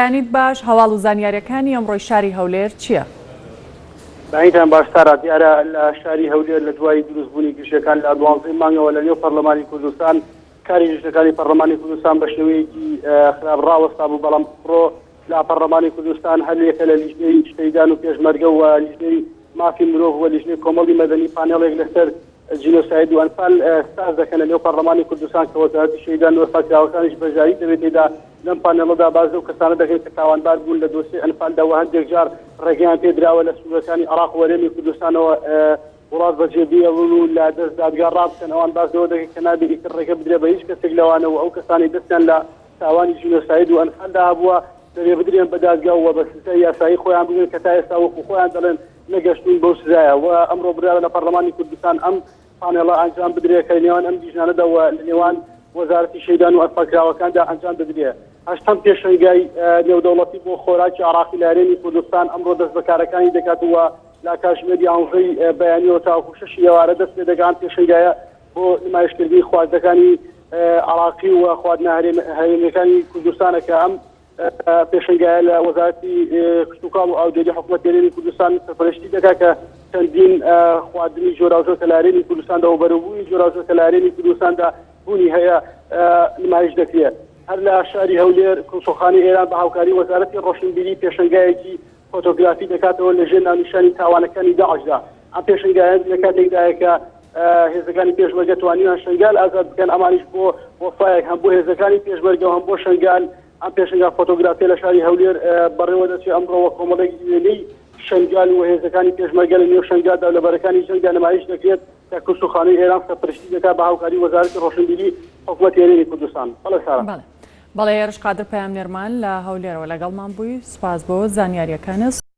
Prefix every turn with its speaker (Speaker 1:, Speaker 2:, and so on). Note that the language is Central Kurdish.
Speaker 1: بەیانیت باش، هەواڵ و زانیاریەکانی ئەمڕۆی شاری هەولێر چیە؟
Speaker 2: بەیانیتان باش سارا، دیارە لە شاری هەولێر لە دوای دروستبوونی گرژیەکان لە دوانزەی مانگەوە لە نێو پەرلەمانی کوردستان کاری لیژنەکانی پەرلەمانی کوردستان بە شێوەیەکی خراپ ڕاوەستابوو، بەڵام ئەمڕۆ لە پەرلەمانی کوردستان هەریەکە لە لیژنەی شەهیدان و پێشمەرگە و لیژنەی مافی مرۆڤ و لیژنەی کۆمەڵی مەدەنی پانێڵێک لەسەر جینۆساید و ئەنفال ساز دەکەن لە نێو پەڕلەمانی کوردستان کە وەزارەتی شەهیدان و ئەنفالکراوەکانیش بەشداری دەبێت تێیدا، لەم پانێڵەدا باس لەو کەسانە دەکەن کە تاوانبار بوون لە دۆسیەی ئەنفالدا و هەندێک جار ڕێگەیان پێ دراوە لە سنوورەکانی عێراق و هەرێمی کوردستانەوە وڵات بەجێ بێڵن و لە دەست دادگا ڕابکەن، ئەوان باس لەوە دەکەن کە نابێت ئیتر ڕێگە بدرێت بە هیچ کەسێک لەوانە و ئەو کەسانەی دەستیان لە تاوانی جینۆساید و ئەنفالدا هەبووە دەبێ بدرێن بە دادگا و بە سزای یاسایی خۆیان بگەن کە تا ئێستا وەکو خۆیان دەڵێن نەگەشتوون بەو سزایە و ئەمڕۆ بڕیارە لە پەڕلەمانی کوردستان ئەم پانێڵە ئەنجام بدرێت کە لە نێوان ئەم لیژنانەدا و لە نێوان وەزارەتی شەهیدان و ئەنفالکراوەکاندا ئەنجام دەدرێت. هەشتەم پێشەنگای نێودەوڵەتی بۆ خۆراکی عێراقی لە هەرێمی کوردستان ئەمڕۆ دەست بە کارەکانی دەکات و لە کاتژمێر یانزەی بەیانیەوە تاوەکو شەشی ئێوارە دەست پێدەکات ئەم پێشەنگایە بۆ نمایشکردنی خواردنەکانی عێراقی و خواردنە هەرێمیەکانی کوردستانە کە ئەم پێشەنگایە لە وەزارەتی کشتوکاڵ و ئاودێری حکوومەت هەرێمی کوردستان سەرپەرشتی دەکات کە چەندین خواردنی جۆراوجۆر کە لە هەرێمی کوردستاندا و بەرەوبووی جۆراوجۆر کە لە هەرێمی کوردستاندا بوونی هەیە نمایش دەکرێت. هەر لە شاری هەولێر کونسوڵخانەی ئێران بە هاوکاری وەزارەتی ڕۆشنبیری پێشەنگایەکی فۆتۆگرافی دەکاتەوە لە ژێر ناونیشانی تاوانەکانی داعشدا. ئەم پێشەنگایە لە کاتێکدایە کە هێزەکانی پێشمەرگە توانیویان شنگال ئازاد بکەن، ئەمانیش بۆ وەفایەک هەم بۆ هێزەکانی پێشمەرگە و هەم بۆ شنگال ئەم پێشەنگا فۆتۆگرافیە لە شاری هەولێر بەڕێوە دەچێت. ئەمڕۆ وە کۆمەڵێک وێنەی شنگال و هێزەکانی پێشمەرگە لە نێو شنگالدا و لە بەرەکانی جەنگدا نمایش دەکرێت کە کونسوڵخانەی ئێران سەرپەرشتی دەکات بە هاوکاری وەزارەتی ڕۆشنبیری حکومەتی هەرێمی کوردستان. بەڵێ سارا.
Speaker 1: بەڵێ هێرش قادر پەیامنێرمان لە هەولێرەوە لەگەڵمان بووی، سوپاس بۆ زانیارییەکانت.